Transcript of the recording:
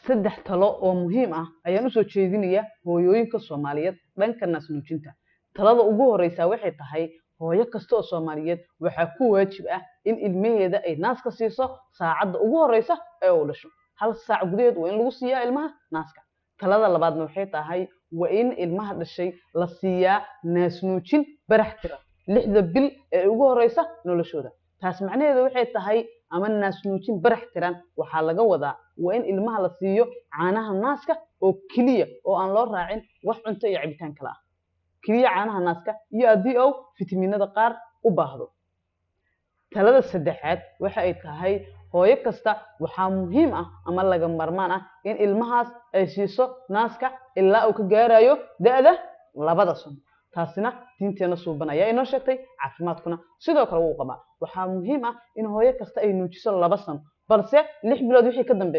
Saddex talo oo muhiim ah ayaan usoo jeedinaya hooyooyinka Soomaaliyeed dhanka naasnuujinta. Talada ugu horeysa waxay tahay: hooyo kasta oo Soomaaliyeed waxaa ku waajib ah in ilmaheeda ay naaska siiso saacadda ugu horeysa ee uu dhasho. Hal saac gudaheed waa in lagu siiyaa ilmaha naaska. Talada labaadna waxay tahay: waa in ilmaha dhashay la siiyaa naasnuujin barax tira 6da bil ee ugu horeysa noloshooda. Taas macnaheedu waxay tahay, ama naasnuujin barax tiran waxaa laga wadaa, waa in ilmaha la siiyo caanaha naaska oo keliya, oo aan loo raacin wax cunto iyo cabitaan kale ah, keliya caanaha naaska iyo haddii uu fitamiinada qaar u baahdo. Talada saddexaad waxa ay tahay: hooyo kasta waxaa muhiim ah ama laga marmaan ah in ilmahaas ay siiso naaska ilaa uu ka gaarayo da'da 2da sano. Taasina diinteena suuban ayaa inoo sheegtay, caafimaadkuna sidoo kale wuu qabaa. Waxaa muhiim ah in hooyo kasta ay nuujiso 2 sano, balse 6 bilood wixii ka dambeeya